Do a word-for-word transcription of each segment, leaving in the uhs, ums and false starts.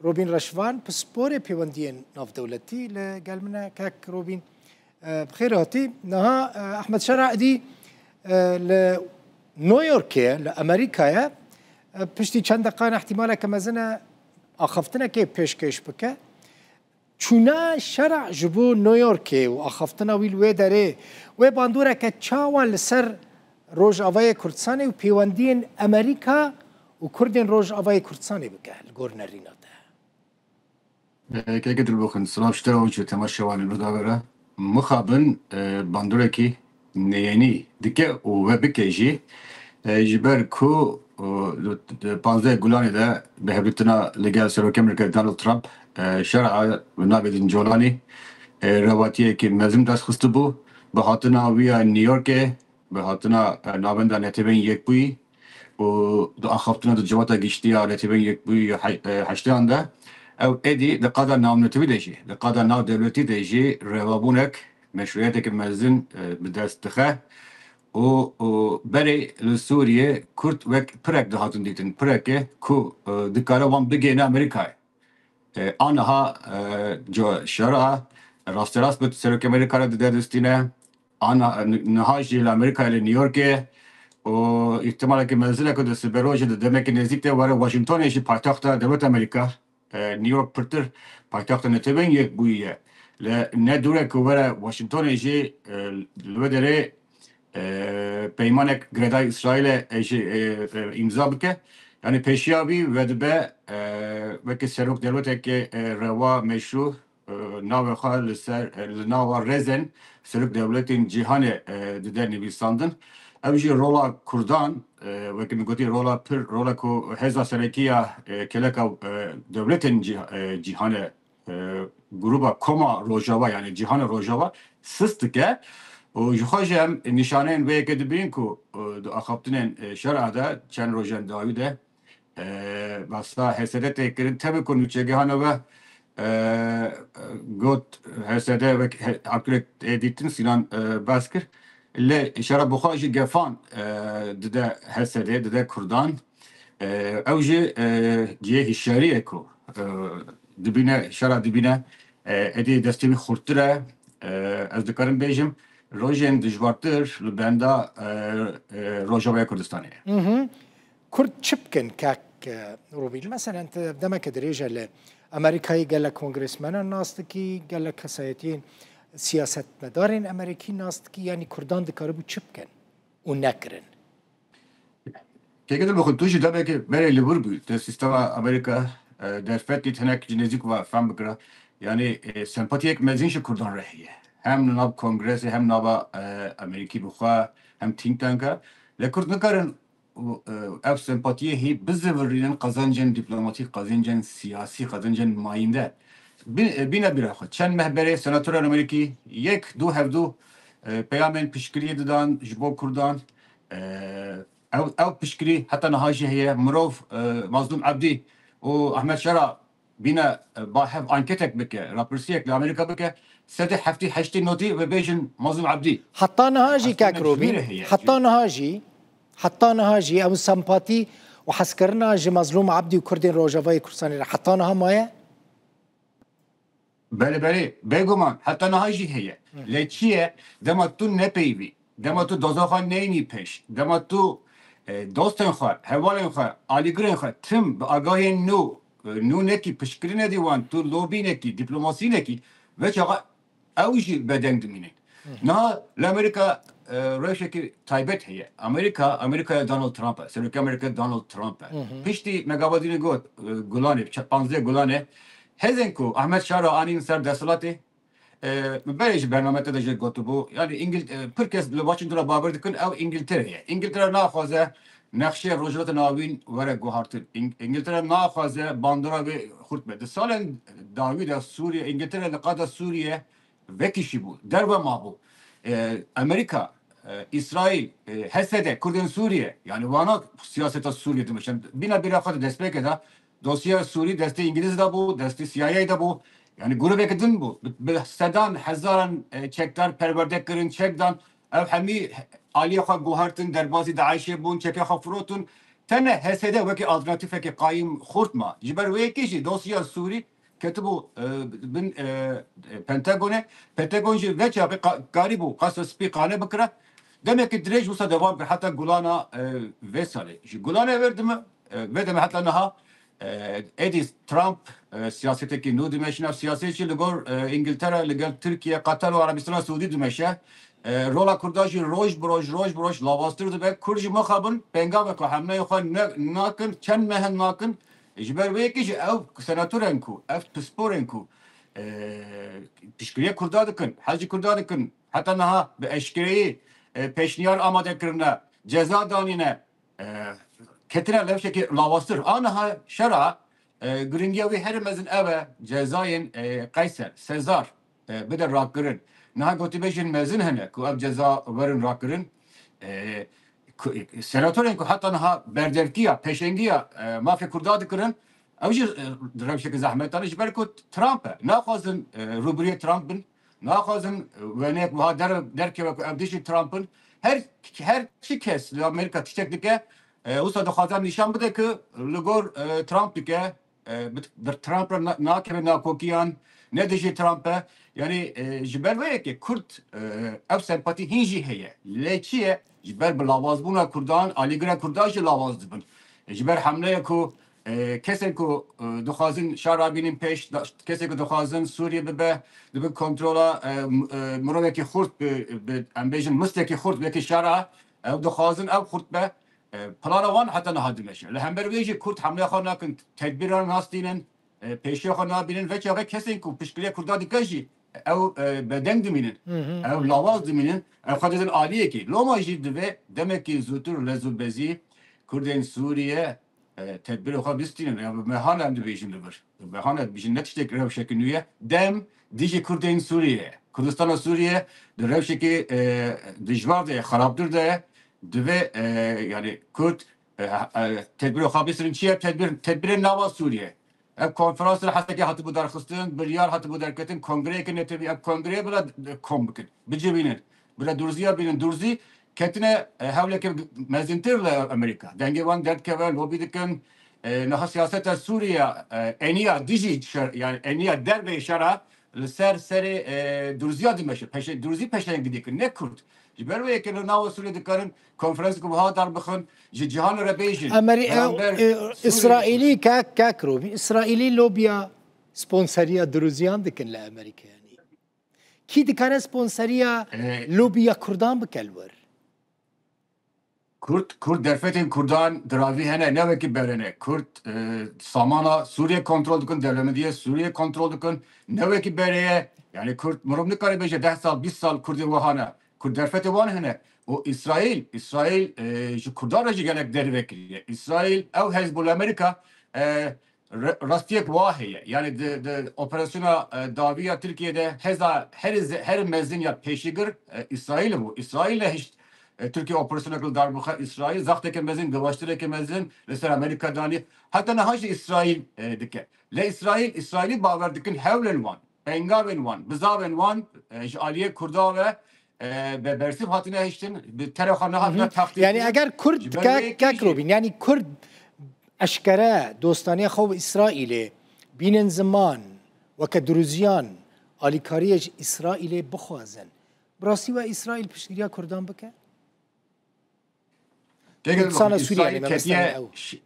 Robîn Reşvan, pisporê pêwendiyên navdewletî li gel min e. Kek Robîn, e, bi xêr hatî. Niha, e, Ehmed Şera êdî, e, li New Yorkê ye, li Amerîkayê ye. E, piştî çend deqan ihtimaleke mezin e axaftinekê pêşkêş bike. Çûna Şera ji bo New Yorkê û axaftina wî li wê derê, wê bandoreke çawa li ser Rojavayê Kurdistanê û pêwendiyên Amerîka û Kurdên Rojavayê Kurdistanê bike li gor nerîna te? Keke Dilbixin, silav ji te re û ji temaşevanên Rûdawê re. Mixabin, e, bandorekî neyênî dike û we bike jî, e, ji ber ku, e, di panzdeh Gulanê de bi hevdîtina li gel Serokê Amerîka Donald Trump, e, Şera bi navê din Colanî, e, rewatiyekî mezin dest xistibû. Bi hatina wî ya New Yorkê, bi hatina, e, Navenda Netewên Yekbûyî û di axaftina di Civata Giştî ya Netewên Yekbûyî ya he-, e, heşteyan de, ew êdî di qada navnetewî de jî, di qada navdewletî de jî revabûnek, meşruiyeteke mezin, e, bi dest dixe û, û berê li Sûriyê Kurd wek pirek dihatin dîtin, pireke ku, e, dikare wan bigihîne Amerîkayê. E, aniha, e, co-, Şera rasterast bi Serokê Amerîka re dide distîne. Ana-, ni-, niha jî li Amerîkayê, li New Yorkê û îhtimaleke mezin e ku di siberojê, di demeke nêzîk de were Washingtonê jî paytexta dewleta Amerîka, e, New York pirtir paytexta Netewên Yekbûyî ye. Li ne dûre ku were Washingtonê jî, e, li wê derê, e, peymanek girêdayî Îsraîlê, e, jî, e, e, îmza bike. Yanî pêşiya wî vedibe, e, weke serok dewleteke, e, rewa, meşrû, e, navê xwe li ser, e, li nava rêzên serok dewletên cîhanê, e, dide nivîsandin. Ew jî rola Kurdan, e, weke min gotî, rola pir, rola ku hêza serekî ya, e, keleka, e, dewletên cî-, e, cîhanê, e, grûba koma Rojava, yanî cîhana Rojava sist dike. Û ji xwe jî em nîşaneyên vê yekê dibînin ku, e, di axaftinên, e, Şera de çend rojan dawî de, e, basa H S D tê kirin. Tevî ku nûçegihana ve, e, got H S D wek he-, akirek tê dîtin, Sinan, e, behs kir. Lê Şera bi xwe jî gefan, e, dide H S D, dide Kurdan. E, ew jî, e, cihê hişyariyê ku, e, dibîne, Şera dibîne, e, êdî destê wî xurttir e. E, ez dikarim bêjim, rojên dijwartir li benda, e, e, Rojavaya Kurdistanê ye. Mhm. Kurd çi bikin kek, e, Robîn? Meselen, tu demeke dirêj e li Amerîkayê gelek kongresmenan nas dikî, gelek kesayetiyên siyasetmedarên Amerîkî nas dikî, yanî Kurdan dikaribû çi bikin û nekirin? Keke Dilbixin, tu jî demekê berê li vir bû. Te sîstema Amerîka, e, derfet dît, hinek ji nêzîk ve fehm bikira. Yanî, e, sempatiyek mezin ji Kurdan re heye. Hem li nav kongresê, hem nava, e, Amerîkî bi xwe, hem think tanka. Lê Kurd nikarin û, e, ev sempatiyê hî bizivirînin qazancên dîplomatîk, qazancên siyasî, qazancên mayînde. Bi-, e, bîne bîra xwe. Çend meh berê senatorên Amerîkî yek, du, hevdu, e, peyamên piştgiriyê didan ji bo Kurdan. E, ew, ew piştgirî heta niha jî heye. Mirov, e, Mazlûm Ebdî û Ehmed Şera bîne, e, ba hev anketek bike, rapirsiyek li Amerîka bike, sedê heftê heştê notî ve bêjin Mazlûm Ebdî. Heta niha jî, kek Robîn, heta niha jî, heta niha jî ew sempatî û hezkirina ji Mazlûm Ebdî û Kurdên Rojavayê Kurdistanê re heta niha maye? Belê, belê, bêguman, heta niha jî heye. Hı. Lê çi ye? Dema tu nepeyivî, dema tu doza xwe neyînî pêş, dema tu, e, dostên xwe, hevalên xwe, alîgirên xwe, tim bi agahiyên nû, e, nû nekî, piştkirinekî wan, tu lobînekî, dîplomasînekî, vê çaxa ew jî bedeng dimînin. Hı hı. Niha li Amerîka, e, rewşekî taybet heye. Amerîka, Amerîkaya Donald Trump e. Serokê Amerîka Donald Trump e. Hı hı. Piştî me gava dînê got, e, Gulanê, çe-, panzdeh Gulanê, hêzên ku Ahmet Şara anîn ser desthilatê, e, min berê ji bername te de jê gotibû, yanî Îngil-, e, pir kes li Washingtona bawer dikin, ew Îngiltere ye. Îngiltere naxwaze nexşeya Rojhilata Navîn were guhartin. Îng-, Îngiltere naxwaze bandora wê xurt be. Di salên dawî de Sûriye, Îngiltere li qada Sûriye vekişî bû, derve mabû. E, Amerîka, e, Îsraîl, e, H S D, Kurdên Sûriye, yanî wana siyaseta Sûriye dimeşin. Bîna bîra xwe de destpêkê de dosyeya Sûrî destê Îngilîz de bû, destê C I A de bû. Yanî grûbeke din bû. Bi, bi sedan, hezaran, e, çekdar perwerde kirin, çek dan. Ev hemî aliyê xwe guhertin, derbazî DAIŞê bûn, çekê xwe firotin. Tenê H S D wekî alternatîfekî qayîm xurt ma. Ji ber wê yekê jî dosya Sûrî ketibû, e, bin, e, Pentagonê. Pentagon jî vê çaxê qa-, karîbû qasê spî qane bikire. Demekî dirêj wisa dewam kir heta Gulana, e, vê salê. Ji Gulanê wer dime, e, vê deme heta niha, e, êdî Trump, e, siyasetekî nû dimeşîne. Siyaset jî li gor, e, Îngiltere, li gel Tirkiye, Qatar û Erebistana Siûdî dimeşe. E, rola Kurda jî roj bi roj, roj bi roj lawaztir dibe. Kurd jî mixabin pengavek û hemleyê xwe ne, nakin, çend meh in nakin. Ji ber wê yekê jî ew senatorên ku, ev pisporên ku, e, piştgiriya Kurda dikin, hezî Kurda dikin, heta niha bi eşkereyî, e, pêşniyar amade kirine, ceza danîne, e, ketine lewşekî lawaztir. Aniha şera, e, giringiya wî herî mezin ev e, cezayên, e, Qeyser, Sezar, e, bide rakirin. Niha gotîbêjên mezin hene ku ev ceza werin rakirin. E, ku, senatorên ku heta niha berdevkiya, pêşengiya, e, mafê Kurda dikirin, ew jî, e, di rewşeke zehmetan e, ji ber ku Trump e. Naxwazin, e, rûbirûyê Trump bin, naxwazin, e, wêneyek wiha der-, derkeve ku ev dijî Trump in. Her, her çi kes li Amerîka tiştek dike, e, wisa dixwaze nîşan bide ku li gor, e, Trump dike, e, bi, bi Trump re na-, nakeve nakokiyan, ne dijî Trump e. Yanî, e, ji ber wê yekê Kurd, e, ev sempatî hîn jî heye. Lê çi ye? Ji ber bi lawazbûna Kurdan, alîgirê Kurdan jî lawaz dibin. E, ji ber hemleyê ku, e, kesên ku, e, dixwazin şer rabînin pêş, da-, kesên ku dixwazin Sûriye bibe, dibe kontrola, e, m-, e, mirovekî xurt bi, bi, em bêjin mistekî xurt wekî şer a, ew dixwazin ew xurt be. E, plana wan heta niha dimeşe. Li hember wê jî Kurd hemleya xwe nakin, tedbîran nastînin, e, pêşiya xwe nabînin. Vê çaxê kesên ku piştgiriya Kurda dike jî ew, e, bedeng dimînin, Hı hı. ew lawaz dimînin, ew xwe didin aliyekî. Loma jî divê demekî zûtir lez û bezî Kurdên Sûriye, e, tedbirê xwe bistînin. Ya bi mehane em dibêjin li vir. Bi mehane dibêjin, ne tiştek rewşekî nû ye. Dem dijî Kurdên Sûriye ye. Kurdistana Sûriye di rewşekî, e, dijwar de ye, xerabtir de ye. Divê, e, yanî Kurd, e, e, tedbirê xwe bistînin. Çi ye? Tedbir, tedbirên nava Sûriye. Ev konferans li Hesekê hatibû derxistin, biryar hatibû derketin, kongreyeke netewî, ev kongreyê bila kom bikin, bicivînin, bila Durziya bînin. Durzî ketine, e, hewleke mezintir li Amerîka. Dengê wan derdikeve, lobî dikin. E, niha siyaseta Sûriye, e, eniya dijî şer, yani eniya derveyê şera li ser serê, e, Durziya dimeşe. Peşe, Durzî peşengî dikin, ne Kurd. Ji ber wê yekê li nava Sûriyê dikarin konferans ku wiha dar bixin, ji cîhanê re bêjin. Emerî-, e, Beraber e, Sûriyê Îsraîlî kek, kek robî. Îsraîlî lobiya sponseriya Duruziyan dikin li Amerîka yanî. Kî dikare sponseriya E, lobiya Kurdan bike li wir? Kurd, Kurd derfetên Kurdan diravî hene, ne wekî berê ne. Kurd, e, samana Sûriyê kontrol dikin, dewlemendiyê Sûriyê kontrol dikin, ne wekî berê ye. Yani Kurd, mirov nikare bêje deh sal, bîst sal Kurdê wiha ne. Kurd derfetê wan hene. Û Îsraîl, Îsraîl, e, ji Kurdan re jî gelek derive kiriye. Îsraîl, ew Hezbollah Amerîka, e, re-, rastiyek wa heye. Yani di, di operasyona, e, dawiya Tirkiye de heza her ze-, her mezin ya pêşîgir, e, Îsraîl bû. Îsraîl hişt, e, Tirkiye operasyonek li dar bixe. Îsraîl zexteke mezin, giwaştireke mezin li ser Amerîka danî. Heta niha jî Îsraîl, e, dike. Lê Îsraîl, Îsraîlî bawer dikin hewlên wan, pengavên wan, bizavên wan, e, ji aliyê Kurda ve, e, be-, bersiv hatine hiştin, bi terê xwe nehatine Hı hı. taxtî Yani kirin. Eger Kurd Ji ber ke-, wê yekê kek jî robîn, yani Kurd eşkere dostaniya xwe bi Îsraîlê bînin ziman, weke Duruziyan alîkariyê ji Îsraîlê bixwazin, bi rastî we Îsraîl piştgiriya Kurdan bike? Têkil Kurdistana bixwe, Sûriyê Îsraîl yanî, ketiye, meselem ew. ş-,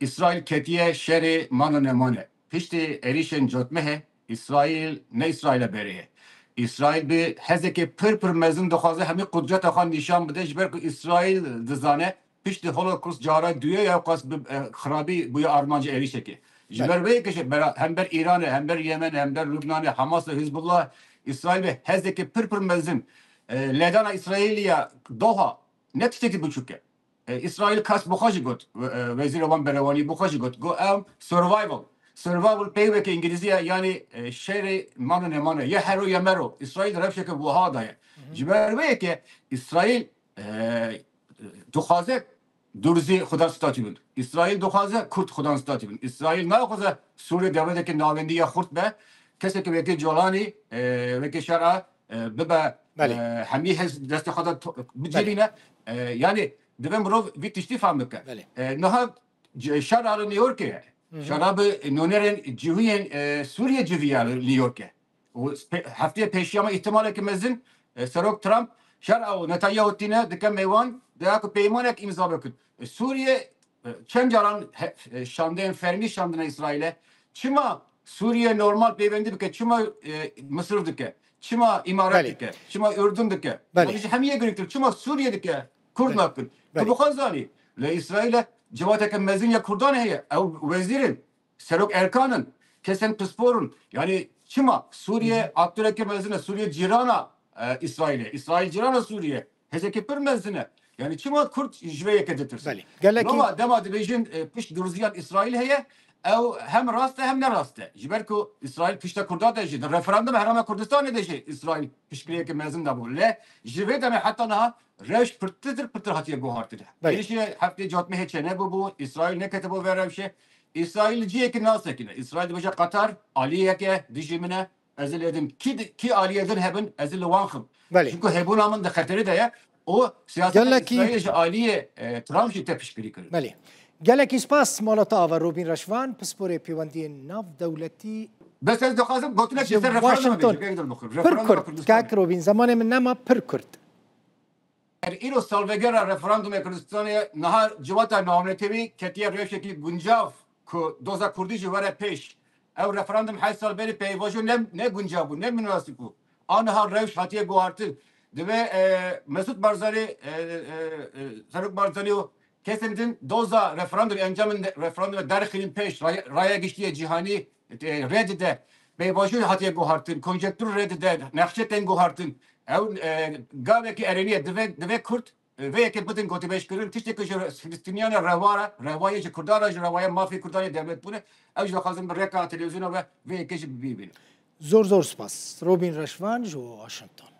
Îsraîl ketiye şerê man û neman e. Piştî êrîşên cotmehê, Îsraîl ne Îsraîla berê ye. Îsraîl bi hezekê pir pir mezin dixwaze hemî qudreta xwe nîşan bide, ji ber ku Îsraîl dizane piştî Holocaust cara duye ya qas bi, e, xirabî bûye armanca êrîşekê. Ji Belê. ber vê yekê jî bera-, hember Îranê, hember Yemenê, hember Lubnanê, Hamas û Hizbullah, Îsraîl bi hezekê pir pir mezin, e, ledana Îsraîlî ya Doha ne tiştekî biçûk e. E, Îsraîl kes bi xwe jî got, we-, e, wezîrê wan berewanî bi xwe jî got, got, em survival, survival peyveke îngilîzî ye, yanî, e, şerê man û neman e, ya hero ya mero. Îsraîl rewşeke wiha daye. Hı hı. Ji ber wê yekê Îsraîl, e, dixwaze Durzî xudan statî bin. Îsraîl dixwaze Kurd xudan statî bin. Îsraîl naxwaze Sûriyê dewleteke navendî ya xurt be. Keseke wekî Colanî, e, wekî şera, e, bibe, Belê. e, hemî hez destê xwe de to-, bicivîne. E, yanî Divê mirov vî tiştî fehm bike. Belê. E, niha c- şer a li New Yorkê ye. Şera bi nûnerên cihûyên e, Sûriyê civiya li New Yorkê. Û pe- hefteyê pêşiya me îhtimaleke mezin e, Serok Trump şer a û Netanyahu tîne dike mêwan, daya ku peymanek îmza bikin. E, Sûriye e, çend caran he- e, şandeyên fermî şandine Îsraîl'e. Çima Sûriye normal peyvendî bike? Çima e, Misir dike? Çima Îmarat Belê. dike? Çima Ürdün dike? Belê. Yanî ji hemiyê girîngtir. Çima Sûriye dike? Kurd Belê. nakin. Belê. Tu bi xwe zanî. Li Îsraîl'e civateke mezin ya Kurdan heye. Ew wezîr in. Serok Erkan in. Kesên pispor in. Yanî çima Sûriye aktoreke mezin e? Sûriye cîrana e, Îsraîl'e. Îsraîl cîrana Sûriye. Hêzeke pir mezin e. Yanî çima Kurd ji vê yekê ditirsin? Belê. Gelekî- Loma dema dibêjin e, pişt duruziyan Îsraîl heye, ew hem rast e hem ne rast e. Ji ber ku Îsraîl pişta Kurda de jî, di referanduma Herêma Kurdistanê de jî Îsraîl piştgiriyeke mezin de bû. Lê ji vê demê heta niha rewş pirtir pirtir hatiye guhartin. Belê. Êrişê heftê cotmehê çênebûbû, Îsraîl neketibû vê rewşê. Îsraîl li cihekî nasekine. Îsraîl dibêje Qatar aliyeke dijî min e, ez ê lê din. Kî, kî aliyê din hebin, ez ê li wan xim. Belê. Çünkü hebûna min di xeterê de ye. O siyaseta Gelekî- Îsraîlê ji aliyê e, Trump jî tepiştgirî kirin. Belê. Gelekî spas mala te ava Robîn Reşvan, pisporê pêwendiyên navdewletî Bes ez dixwazim gotinek ji ji ser referandumê Washington. bêjim. Gelek dil bixwim. Pir Referanduma kurt, Kurdistan. kak Robîn, zemanê min nema, pir kurt. Er îro salvegera referandumê Kurdistanê niha civata navnetewî ketiye rewşekî guncav ku doza Kurdî jî were pêş. Ew referandum heşt sal berî peyvajo ne, ne guncav bû, ne minasib bû. Aniha rewş hatiye guhartin. Divê e, Mesut Barzanî, e, e, e, Serok Barzanî û kesên din doza referandum, encamên de- referandumê derxînin pêş, raya, raya giştî yê cîhanî e, rê dide. Peyvajo hatiye guhartin, konjektûr rê dide, nexşe tên guhartin. Ew e, gavekî erênî ye, divê, divê Kurd e, vê yekê bidin gotîbêjkirin. Tiştê ku ji Filistîniyan re rewa re, rewayê ji Kurdan re, ji rewaya mafê Kurdan yê dewlet bûne, ew jî dixwazin bi rêka televîzyona ve vê yekê jî bibînin. Zor zor spas. Robîn Reşvan ji Washington.